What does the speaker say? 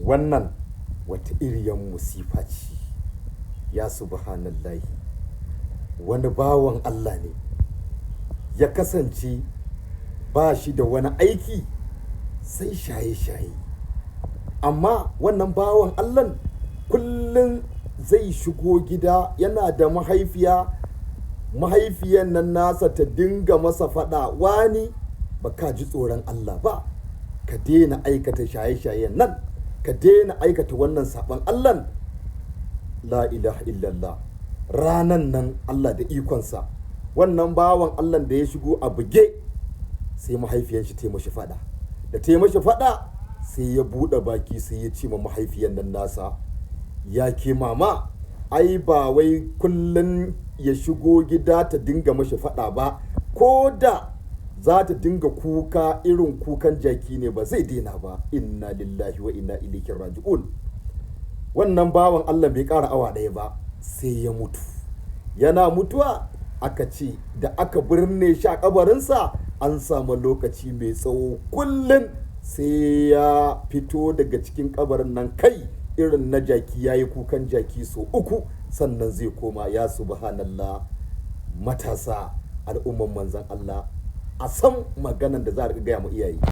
Wannan wata iriyan musifa ce. Ya subhanallahi. Wani bawan Allah ne ya kasance ba shi da wani aiki sai shaye-shaye. Amma wannan bawan Allahn kullum zai shigo gida yana da mahaifiya, mahaifiyan nan nasa ta dinga masa faɗa, "Wani ba ka ji tsoron Allah ba, ka daina aikata shaye-shayen nan, ka daina aikata wannan saɓon Allahn." La ilaha illallah. Ranan nan Allah da ikonsa, wannan bawan Allahn da ya shigo a buge, sai mahaifiyar shi ta yi mashi faɗa. Da ta yi mashi faɗa, sai ya buɗe baki sai ya ce ma mahaifiyan nan nasa, "Ya ke mama, ai ba wai kullum ya shigo gida ta dinga mashi faɗa ba, ko da za ta dinga kuka irin kukan jaki ne ba zai daina ba." Inna lillahi wa inna ilaihi raji'un. Wannan bawan Allah bai ƙara awa ɗaya ba sai ya mutu. Yana mutuwa aka ce da aka birne shi a kabarinsa an samu lokaci mai tsawo, kullum sai ya fito daga cikin kabarin nan kai irin na jaki, ya yi kukan jaki sau uku, sannan zai koma. Ya subhanallah. Matasa, al'umman manzan Allah, a san maganan da za a gaya ma iyaye.